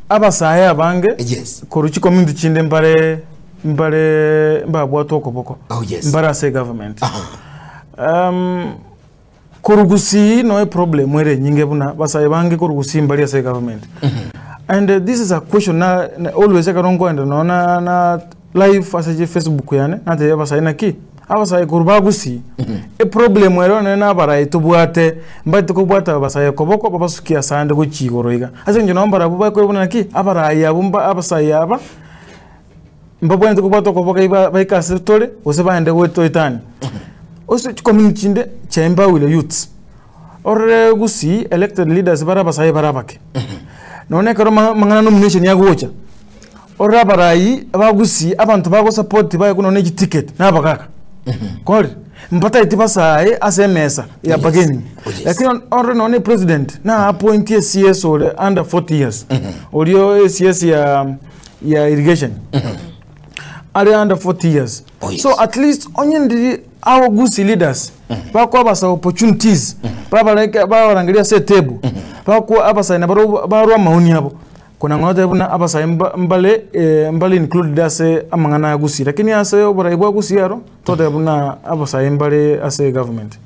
Abasae abange Yes. korwa chicommunity chinde mbare mbare mbabwate okoboko Oh, yes. mbare ase egovernment. Korwa Gusii noe problem ere enyinge buna abasae bange korwa Gusii mbari ase egovernment. And this is a question na na always ekero nkoenda nonya na na live ase chifacebook yane natebia abasae naki, abasae korwa ba Gusii, eproblem ere onye na abarai tobwate mbaete kobwata abasae okoboko babasukie asande gochia igoro iga. Ase eng'encho nabo mbarabwo bakoigwa buna naki, abarai abwo mba abasae aba, mbabwenerete kobwata okoboko iga baike ase tore, gose baende goetoetania. Ase chicommunity chinde chiaembawire youths, orore Gusii elected leaders bare abasae bare abake. Nonya ekero amang'ana nomination agocha, Orore abarai abagusii abanto bagosapoti baye buna ne chiticket na abagaka. Kore mbatageti basae ase emesa ya bargaining. Oh, yes. Lakini orore nonye ne president na appoint e CS ore under 40 years. Orio e CS ya ya irrigation. Are under 40 years. Oh, yes. So at least onye ndiri our Gusii leaders bakoabasa opportunities babareke babarangeria ase etable bakoa abasae nabarobwo barwa amaoni abo. Kona ngotebe buna abasae mba mbare mbare included ase amang'ana a Gusii, lakini ase oborai bwa Gusii aro, totebe buna abasae mbare ase egovernment.